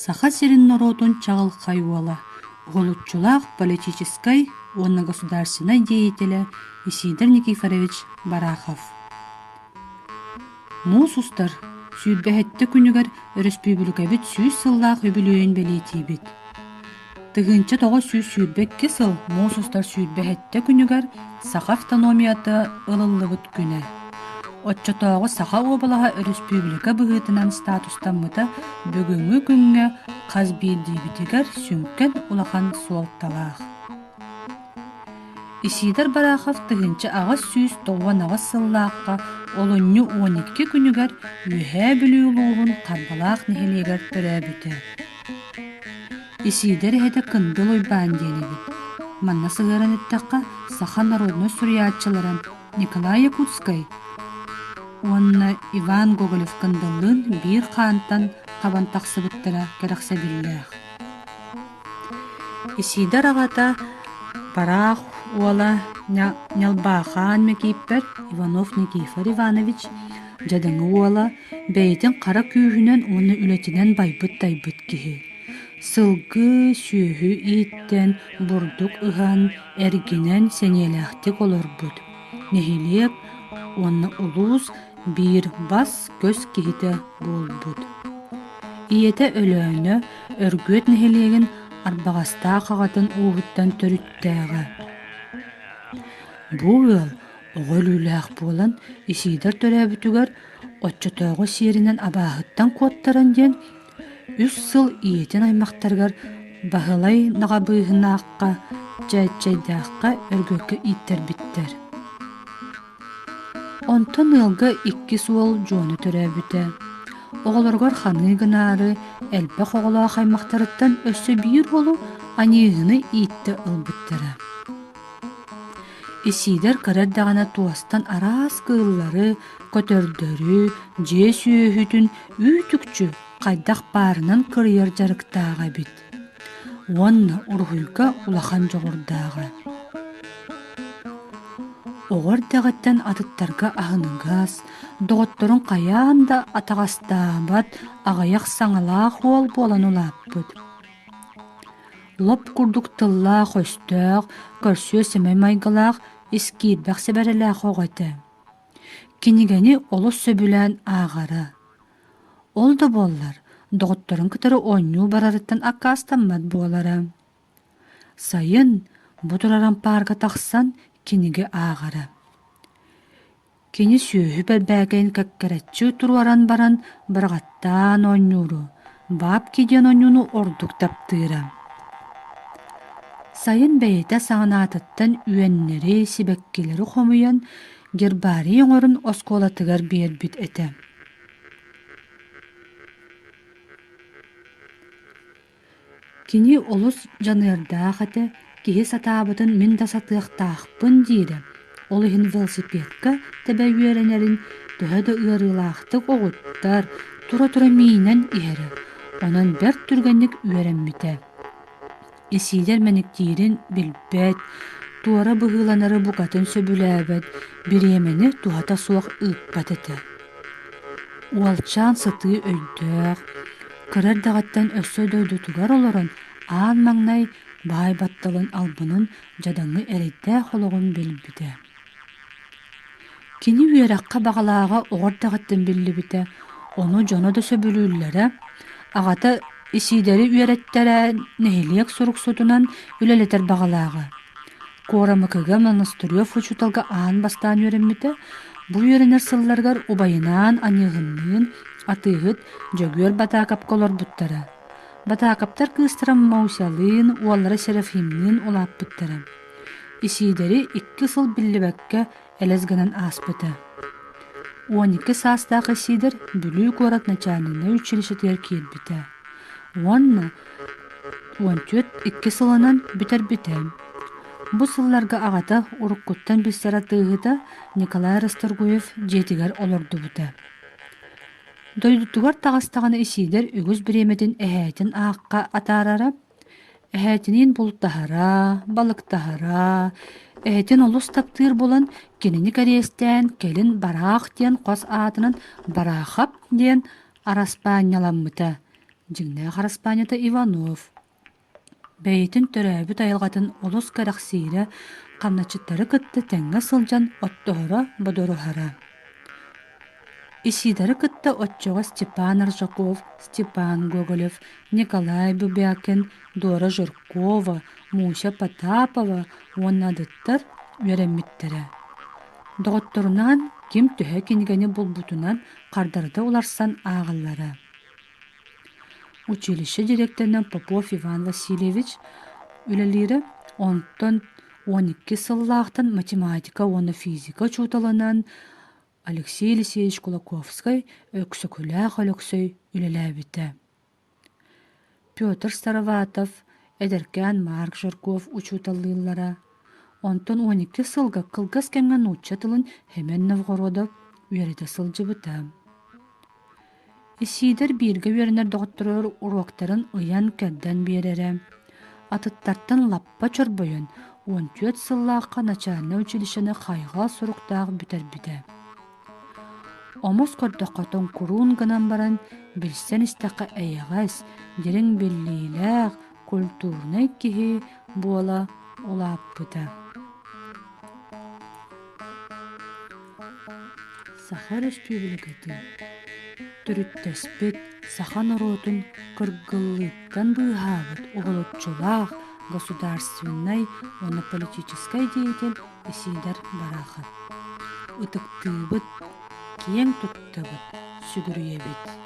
Саха сирин норуотун чаҕылхай уола, уһулуччулаах политическай уонна государственнай деятелэ Исидор Никифорович Барахов. Муус устар 27 күнүгэр өрөспүүбүлүкэбит 100 сыллаах үбүлүөйүн бэлиэтиибит. 1922 сыл муус устар 27 күнүгэр Саха автономията ылыллыбыт күнэ. Оччотооҕу Саха уобалаһа өрөспүүбүлүкэ быһыытынан статустаммыта бүгүҥҥү күҥҥэ хас биирдиибитигэр сүҥкэн улахан суолталаах. Исидор Барахов 1898 сыллаахха олунньу 12 күнүгэр Үөһээ Бүлүү улууһун Харбалаах нэһилиэгэр төрөөбүтэ. Исиидэр эһэтэ Кындыл Уйбаан диэн эбит. Манна сыһыаран эттэххэ, саха народнай суруйааччылара Николай Якутскай уонна Иван Гоголев Кындыллыын биир хаантан хабан тахсыбыттара кэрэхсэбиллээх. Исиидэр аҕата Бараах уола Ньалбаахаан Микииппэр Иванов Никифор Иванович дьадаҥы уола бэйэтин хара күүһүнэн уонна үлэтинэн байбыт-тайбыт киһи. Сылгы, сүөһү ииттэн, бурдук ыһан, эргинэн сэниэлээхтик олорбут. Нэһилиэк уонна улуус биир бас-көс киһитэ буолбут. Ийэтэ Өлөөнө Өргүөт нэһилиэгин Арбаҕастаах аҕатын ууһуттан төрүттээҕэ. Бу ыал оҕо өлүүлээх буолан Исиидэр төрөөбүтүгэр оччотооҕу сиэринэн абааһыттан куоттаран диэн үс сыл ийэтин аймахтарыгар Баһылай Наҕабыыһынаахха, Чээччэйдээххэ Өргөккө ииттэрбиттэр. Онтон ыалга иккис уол Дьуона төрөөбүтэ. Оҕолоругар ханыы гынаары элбэх оҕолоох аймахтарыттан өссө биир уолу Аньыыһыны ииттэ ылбыттара. Исиидэр кыра эрдэҕинэ туостан араас кыыллары, көтөрдөрү, дьиэ сүөһүтүн үүт-үкчү хайдах баарынан кырыйар дьарыктааҕа эбит уонна уруһуйга улахан дьоҕурдааҕа. Оҕо эрдэҕиттэн атыттарга аһыныгас, доҕотторун хайаан да атаҕастаабат аҕыйах саҥалаах уол буолан улааппыт. Лоп курдук тыллаах-өстөөх, көрсүө-сэмэй майгылаах, ис киирбэх сэбэрэлээх оҕо этэ. Кинигэни олус сөбүлээн ааҕара. Ол да буоллар, доҕотторун кытары оонньуу барарыттан аккаастаммат буолара. Сайын бу турар ампаарга тахсан кинигэ ааҕара. Кини сүөһү бэрбээкэйин кэккэрэччи туруоран баран быраҕаттаан оонньууру, бабки диэн оонньууну ордук таптыыра. Сайын бэйэтэ саҕанаатыттан үөннэри, сибэккилэри хомуйан гербарий оҥорон оскуолатыгар биэрбит этэ. Кини олус дьаныардаах этэ, киһи сатаабытын мин да сатыахтаахпын диирэ, ол иһин велосипедка тэбэ үөрэнэрин төһө да ыарыылаахтык оҕуттар, тура-тура миинэн иһэрэ, онон бэрт түргэнник үөрэммитэ. Исиидэр мэниктиирин билбэт, туора быһыыланары букатын сөбүлээбэт, бириэмэни туһата суох ыыппат этэ. Уолчаан сытыы өйдөөх, кыра эрдэҕиттэн өссө дойдутугар олорон аан маҥнай баай батталын албынын дьадаҥы эрэйдээх олоҕун билбитэ. Кини үөрэххэ баҕалааҕа оҕо эрдэҕиттэн биллибитэ, ону дьоно да сөбүлүүллэрэ, аҕата Исиидэри үөрэттэрэ нэһилиэк суруксутунан үлэлэтэр баҕалааҕа. Куорамыкыга Монастырев учууталга аан бастаан үөрэммитэ, бу үөрэнэр сылларыгар убайынаан Аньыыһынныын атыыһыт Дьөгүөр Батаакапка олорбуттара. Батаакаптар кыыстара Маусялыын, уоллара Серафимныын улааппыттара. Исиидэри икки сыл биллибэккэ элэс гынан ааспыта. 12 саастаах Исиидэр Бүлүү куорат начальнай училищетыгар киирбитэ уонна 14 икки сылынан бүтэрбитэ. Бу сылларга аҕата уруккуттан билсэр атыыһыта Николай Расторгуев дьиэтигэр олордубута. Дойдутугар таҕыстаҕына Исиидэр үгүс бириэмэтин эһээтин аахха атаарара, Эһээтиниин бултаһара, балыктаһара, эһэтин олус таптыыр буолан кинини кэриэстээн кэлин Бараах диэн хос аатынан Бараахап диэн араспаанньаламмыта. Дьиҥнээх араспаанньата Иванов. Бэйэтин төрөөбүт айылҕатын олус кэрэхсиирэ, хамначчыттары кытта тэҥҥэ сылдьан оттоһоро, бодоруһара. Исидоры кытта оччоҕо Степан Аржаков, Степан Гоголев, Николай Бубякин, Дора Жиркова, Муся Потапова уонна атыттар үөрэммиттэрэ. Доҕотторунаан ким төһө кинигэни булбутунан хардарыта уларсан ааҕаллара. Училище дириэктэринэн Попов Иван Васильевич үлэлиирэ, онтон 12 сыллаахтан математика уонна физика учууталынан Алексей Елисеевич Кулаковскай Өксөкүлээх Өлөксөй үлэлээбитэ. Петр Староватов, эдэркээн Марк Жирков учууталлыыллара. Онтон 12 сылга кылгас кэмҥэ нуучча тылын Семен Новгородов үөрэтэ сылдьыбыта. Исиидэр бииргэ үөрэнэр доҕотторугар уруоктарын ыйан-кэрдэн биэрэрэ, атыттартан лаппа чорбойон, 14 сыллаахха начальнай училищены хайҕал суруктаах бүтэрбитэ. Омос көрдөххө тоҥкуруун гынан баран, билсэн истэххэ эйэҕэс, дириҥ биллиилээх, культурнай киһи буола улааппыта. Саха Өрөспүүбүлүкэтин төрүттэспит саха норуотун кыргыллыыттан быыһаабыт уһулуччулаах государственнай уонна политическай деятель Исидор Барахов. Ытыктыыбыт, киэҥ туттабыт, сүгүрүйэбит.